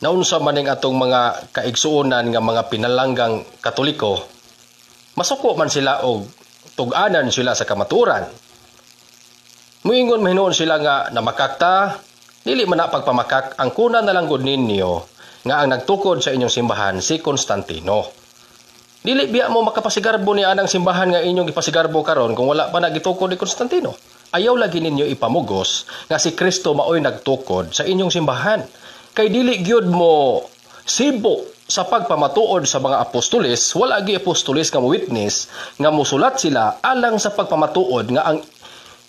Naunsa man ning atong mga kaigsuonan nga mga pinalanggang Katoliko, masuko man sila og tug-anan sila sa kamatuoran. Muingon mahinuon sila nga namakakta, dili man na pagpamakak, ang kuna na lang gud ninyo nga ang nagtukod sa inyong simbahan si Constantino. Dili biya mo makapasigarbo ni anang simbahan nga inyong gipasigarbo karon kung wala pa nagitukod ni Constantino. Ayaw lagi ninyo ipamugos nga si Kristo maoy nagtukod sa inyong simbahan. Kay dili gyud mo sibo sa pagpamatuod sa mga apostoles, wala gi apostoles nga mo witness nga musulat sila alang sa pagpamatuod nga ang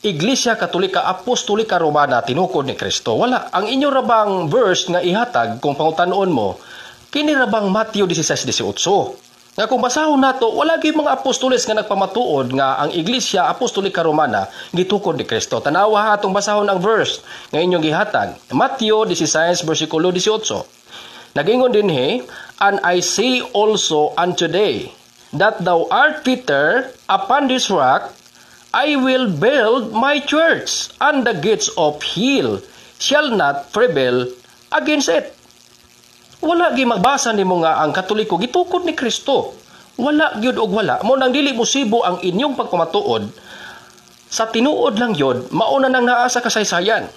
Iglesia Katolika Apostolika Romana tinukod ni Kristo. Wala. Ang inyo rabang verse nga ihatag kung pangutanon mo, kini rabang Mateo 16:18. Nga kung basahon nato, wala gyud mga apostoles nga nagpamatuod nga ang Iglesia Apostolika Romana gitukod ni Kristo. Tanawa ha, atong basahon ang verse nga inyong gihatag. Mateo 16 versikulo 18. Nagingon dinhi, "And I say also unto thee, that thou art Peter, upon this rock I will build my church, and the gates of hell shall not prevail against it." Wala gi magbasa nimo nga ang Katoliko gitukod ni Kristo. Wala gyud og wala. Mo nang dili musibo ang inyong pagpamatuod sa tinuod lang gyud, mauna nang naa sa kasaysayan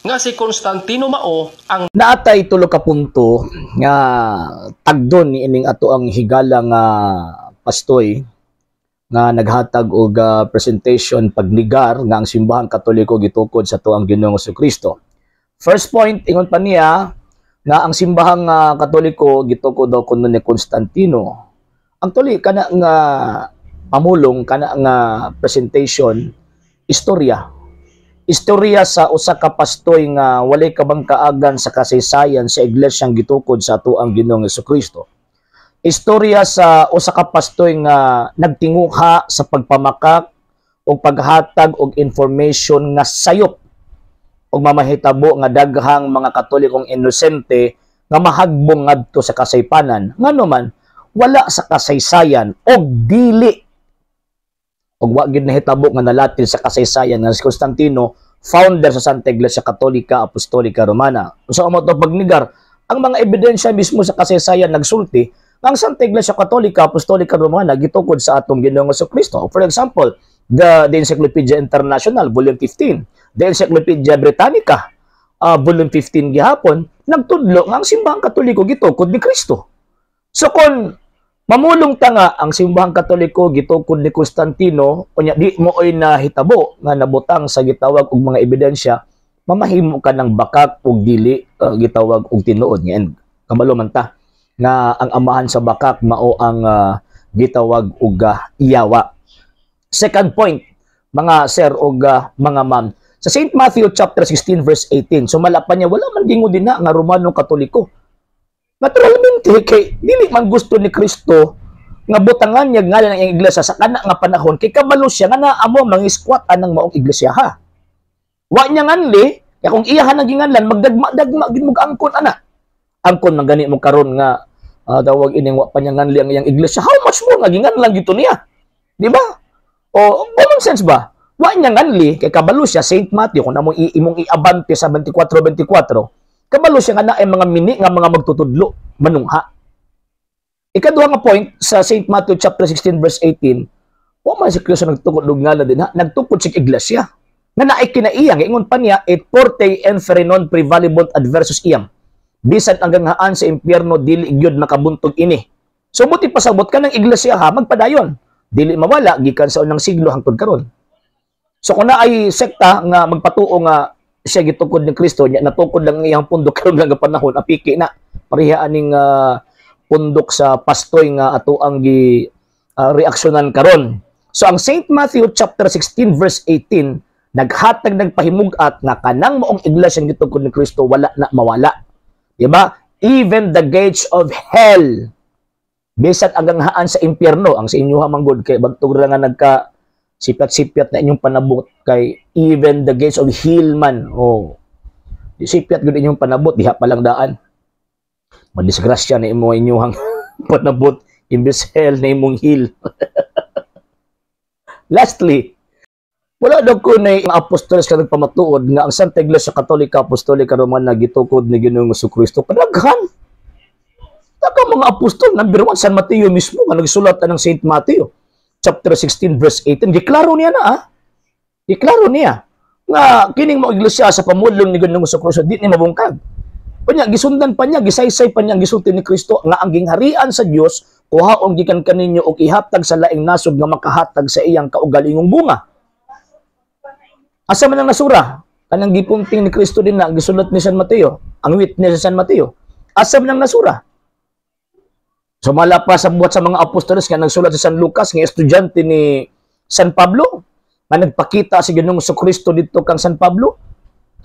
nga si Constantino mao ang Naatay tulo ka punto nga tagdon ni ining ato ang higala nga pastoy nga naghatag og presentation pagligar nga ang Simbahang Katoliko gitukod sa atuang Ginoong Kristo. First point, ingon pa niya nga ang Simbahang Katoliko gitukod daw kuno ni Constantino. Actually, kana nga pamulong, kana nga presentation, istorya. Istorya sa usa ka pastoy nga walay kabangkaagan sa kasaysayan sa iglesyang gitukod sa atuang Ginoong Kristo. Istorya sa usa ka pastoy nga nagtinguha sa pagpamakak o paghatag og information nga sayop ug mamahitabo nga daghang mga Katolikong inosente nga mahagbong ngadto sa kasaypanan, ngano man wala sa kasaysayan og dili og wa gid nahitabo nga nalatin sa kasaysayan nga si Constantino founder sa Santa Iglesia Katolika Apostolika Romana. Unsa mo to pagnigar? Ang mga ebidensya mismo sa kasaysayan nagsulti nga ang Santa Iglesia Katolika Apostolika Romana gitukod sa atong Ginoong Kristo. For example, the Encyclopedia International Volume 15, the Encyclopedia Britannica Volume 15 gihapon nagtudlo nga ang Simbahang Katoliko gitukod ni Kristo. So kung mamulong ta nga ang Simbahang Katoliko gitukod ni Constantino, unya di mo oy nahitabo nga nabutang sa gitawag og mga ebidensya, mamahimo ka ng bakak og dili gitawag og tinuod. Ngayon kabalo man ta nga ang amahan sa bakak mao ang gitawag og iyawa. Second point, mga sir og mga ma'am, sa St. Matthew chapter 16 verse 18, sumala pa niya wala man gingon din na nga Romano Katoliko. Naturalmente kay dili man gusto ni Kristo nga butangan niya ngalan ang iglesia sa kana nga panahon kay kabalo siya nga naa mo mangiskwat anang maong iglesia ha. Wa niya nganli kay kung iyahan ang ginganlan, magdagma-dagma gid mo angkon ana. Angkon man gani mo karon nga tawag ining wa pa niya nganli ang iyang iglesia. How much more nga ginganlan gito niya? Di ba? O common sense ba? Wa niya nganli kay kabalo siya. St. Matthew, kung among imong iabante sa 24:24, kabalo siya nga naay mga mini nga mga magtutudlo manungha. Ikaduha nga point sa St. Matthew chapter 16 verse 18, wa man si Kristo nagtukod og ngalan din ha, nagtukod sa iglesia nga naay kinaiya. Ingon pa niya, "Et portae inferni non praevalebunt adversus eam." Bisan ang ganghaan sa impyerno dili gyud makabuntog ini. So buti pasabot ka ng iglesia ha, magpadayon. Dili mawala gikan sa unang siglo hangtod karon. So kung naay sekta nga magpatuo nga siya gitukod ni Kristo, nya natukod lang ang iyang pundok karon lang nga panahon, apiki na pareha aning pundok sa pastoy nga ato ang gi reaksyonan karon. So ang St. Matthew chapter 16 verse 18 naghatag nagpahimug-at nga kanang maong iglesia gitukod ni Kristo wala na mawala. Di ba? Even the gates of hell, bisan ang ganghaan sa impyerno, ang sa inyo manggod kay bagtog ra nga nagka sipyat-sipyat na inyong panabot kay even the gates of hell man, oh, sipyat gud inyong panabot diha pa lang daan madisgrasya na imo inyong panabot, imbes hell na imong hell. Lastly, Wala daw ko na ang apostoles ka nagpamatuod nga ang Santa Iglesia Katolika Apostolika Romana gitukod ni Ginoong Kristo. Kadaghan. Daghang mga apostol, number 1, San Mateo mismo, nga nagsulat ng Saint Matthew chapter 16 verse 18. Giklaro niya na ah. Giklaro niya nga kining mga iglesia sa pamulong ni Ginoong Kristo di ni mabungkag. Unya gisundan pa niya, gisaysay pa niya ang gisulti ni Kristo nga ang gingharian sa Dios kuhaon gikan kaninyo og ihatag sa laing nasod nga makahatag sa iyang kaugalingong bunga. Asa man ang nasura? Kanang gipunting ni Kristo din na gisulat ni San Mateo, ang witness sa San Mateo. Asa man ang nasura? Sumala pa sa buhat sa mga apostoles nga nagsulat si San Lucas nga estudyante ni San Pablo nga nagpakita si Ginoong Kristo didto kang San Pablo.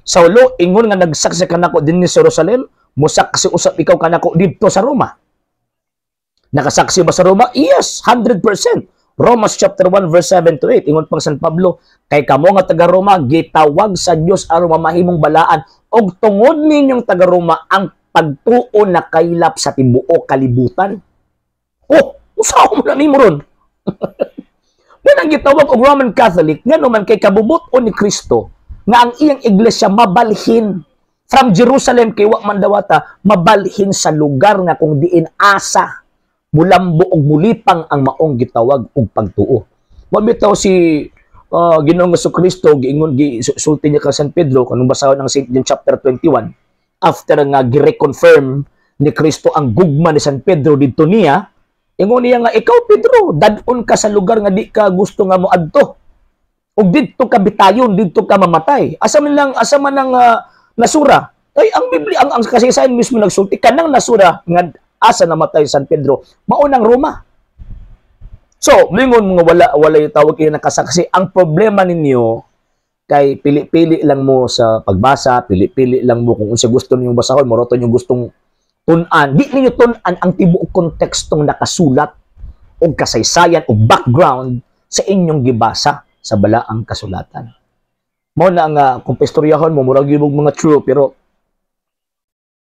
Saulo, ingon nga nagsaksi kanako dinhi sa Jerusalem, musaksi usab ikaw kanako didto sa Roma. Nakasaksi ba sa Roma? Yes, 100%. Romans chapter 1 verse 7 to 8, ingon pang San Pablo, kay kamo nga taga Roma gitawag sa Dios aron mamahimong balaan, og tungod ninyong taga Roma ang pagtuo nakaylap sa tibuok kalibutan. Oh, usaho mo na nimo ron. Mao ang gitawag og Roman Catholic ngano man kay kabubut-on ni Kristo nga ang iyang iglesia mabalhin from Jerusalem, kay wa man dawata, mabalhin sa lugar nga kung diin asa mulambo og mulipang ang maong gitawag og pagtuo. Mao bitaw si Ginoong Kristo giingon, gisulti niya kang San Pedro kung basahon ang St. John chapter 21, after nga gi-reconfirm ni Kristo ang gugma ni San Pedro didto niya, ingon niya nga, "Ikaw, Pedro, dad-on ka sa lugar nga di ka gusto nga moadto ug didto ka bitayon, didto ka mamatay." Asa man ang nasura? Ay, ang Biblia, ang kasaysayan mismo nagsulti kanang nasura nga asa namatay San Pedro mao nang Roma. So, mingon mga wala yung tawag kayo nakasaksi. Ang problema ninyo kay pili-pili lang mo sa pagbasa, pili-pili lang mo kung unsa gusto ninyong basahon, moroto yung gustong tun-an. Di ninyo tun-an ang tibuok kontekstong nakasulat o kasaysayan o background sa inyong gibasa sa balaang kasulatan. Mao na nga kung pistoryahon mo, murag yung mga true, pero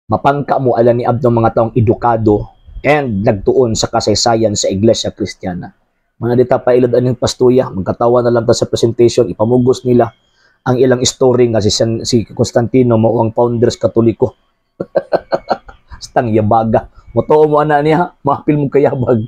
mapangka mo ala ni abdong mga taong edukado and nagtuon sa kasaysayan sa Iglesia Kristiyana. Mga dita pailad aning pastuya, magkatawa na lang ta sa presentation, ipamugos nila ang ilang story nga si Constantino mao ang founders Katoliko. Stang yabaga. Motoo mo ana niya, maapil mo kayabag.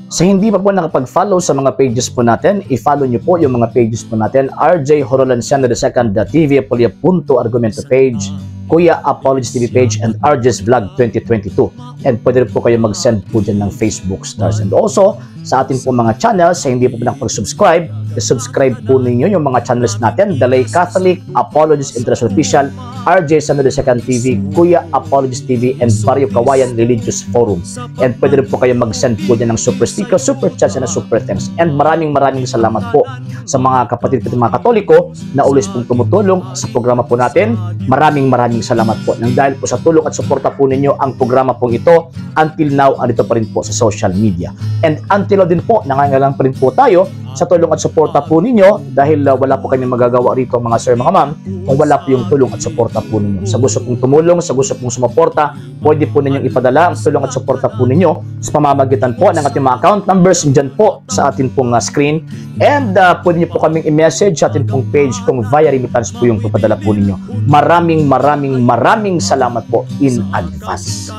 Sa hindi pa po nakapag-follow sa mga pages po natin, i-follow nyo po yung mga pages po natin. RJ Horolanciano II, TV Apolia Punto Argumento page, Kuya Apologies TV page, and RJ's Vlog 2022. And pwede rin po kayo mag-send po dyan ng Facebook stars. And also, sa ating po mga channels, sa hindi po nakapag-subscribe, i-subscribe po ninyo yung mga channels natin: The Lay Catholic, Apologies International Official, RJ Sano II TV, Kuya Apologies TV, and Barrio Kawayan Religious Forum. And pwede rin po kayo mag-send po dyan ng super sticker, super chats, and super thanks. And maraming maraming salamat po sa mga kapatid po mga Katoliko na always pong tumutulong sa programa po natin. Maraming maraming salamat po. Nang dahil po sa tulong at suporta po ninyo, ang programa pong ito until now andito pa rin po sa social media. And until now din po, nangangailangan pa rin po tayo sa tulong at suporta po ninyo dahil wala po kami magagawa rito, mga sir, mga ma'am, kung wala po yung tulong at suporta po ninyo. Sa gusto pong tumulong, sa gusto pong sumuporta, pwede po ninyong ipadala ang tulong at suporta po ninyo sa pamamagitan po ng ating mga account numbers dyan po sa atin pong screen. And pwede niyo po kaming i-message sa atin pong page kung via remittance po yung papadala po ninyo. Maraming maraming maraming salamat po in advance.